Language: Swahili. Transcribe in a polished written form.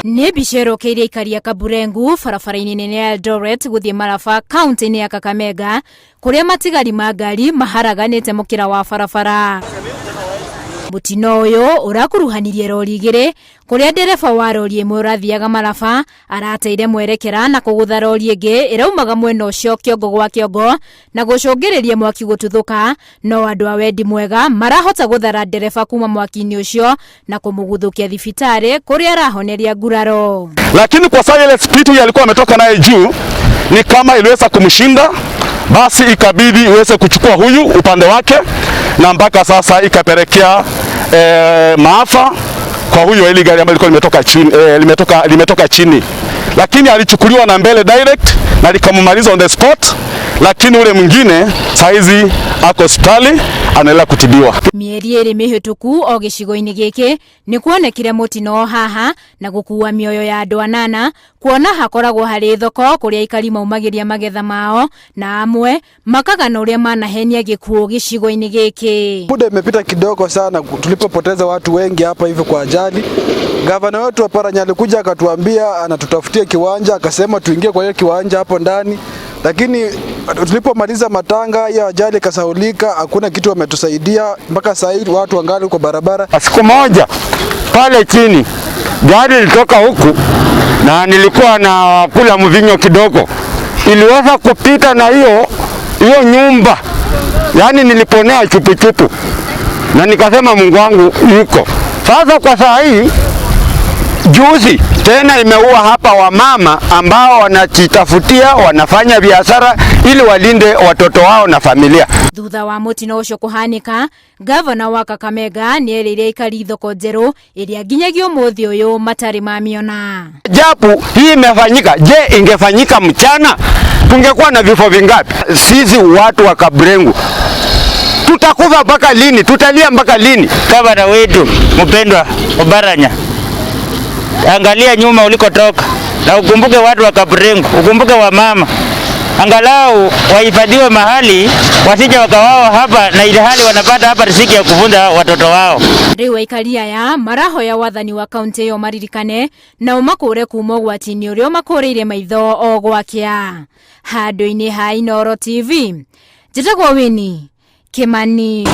Nĩ mbica ĩrũkĩire aikari a Kaburengu barabara-inĩ nene ya Eldoret gũthiĩ Maraba kaunti-inĩ ya Kakamega, kũrĩa matigari ma ngari maharaganĩte mũkĩra wa barabara. Mũtino ũyũ ũrakuruhanirie rori igĩrĩ, kũrĩa ndereba wa rori ĩmwe ũrathiaga Maraba arateire mwerekera na kũgũtha rori ĩngĩ ĩraumaga mwena ũcio kĩongo gwa kĩongo na gũcũngĩrĩria mwaki gũtuthũka. No andũ a wendi mwega marahota gũthara ndereba kuma mwaki-inĩ ũcio na kũmũguthũkia thibitarĩ kũrĩa arahoneria nguraro. Lakini kwa saa ile speed hii alikuwa ametoka naye juu ni kama iliweza kumshinda, basi ikabidi iweze kuchukua huyu upande wake, na mpaka sasa ikapelekea maafa kwa huyu ile gari ambayo ilikuwa limetoka chini, limetoka chini, lakini alichukuliwa na mbele direct na likamumaliza on the spot, lakini ule mwingine saizi ako hospitali anaendelea kutibiwa. Mĩeri 2 mĩhĩtũku o gĩcigo-inĩ gĩkĩ nĩ kuonekire mũtino o haha na gũkua mĩoyo ya andũ anana, kuona hakoragwo harĩ thoko kũrĩa aikari maumagĩria magetha mao na amwe makagana ũrĩa manahenia gĩkuũ gĩcigo-inĩ gĩkĩ. Muda imepita kidogo sana tulipopoteza watu wengi hapa hivi kwa ajali. Gavana wetu wa Oparanya alikuja akatuambia anatutafutia kiwanja, akasema tuingie kwa hiyo kiwanja hapo ndani, lakini tulipomaliza matanga hiyo ajali ikasahaulika, hakuna kitu wametusaidia mpaka sasa hivi watu wangali kwa barabara. Siku moja pale chini gari lilitoka huku na nilikuwa na kula mvinyo kidogo, iliweza kupita na hiyo hiyo nyumba, yaani niliponea chupuchupu, na nikasema Mungu wangu yuko. Sasa kwa saa hii juzi tena imeua hapa wamama ambao wanajitafutia, wanafanya biashara ili walinde watoto wao na familia. Thutha wa mũtino ũcio kũhanĩka, gavana wa Kakamega nĩ erĩire aikari thoko njerũ ĩrĩa nginyagia ũmũthĩ ũyũ matarĩ mamiona. Japo hii imefanyika, je, ingefanyika mchana tungekuwa na vifo vingapi? Sisi watu wa Kaburengu tutakufa mpaka lini? Tutalia mpaka lini? Gavana wetu mpendwa Oparanya, angalia nyuma ulikotoka na ukumbuke watu wa Kaburengu, ukumbuke wamama, angalau wahifadhiwe mahali wasije wakauawa hapa, na ile hali wanapata hapa riziki ya kufunza watoto wao. Rĩu aikari aya marahoya wathani wa kaunti ĩyo maririkane na ũmakũre kuma ũgwati-inĩ ũrĩa ũmakũrĩire maitho o gwakĩa. Handũ-inĩ ha Inooro TV, njĩtagwo Winnie Kimani.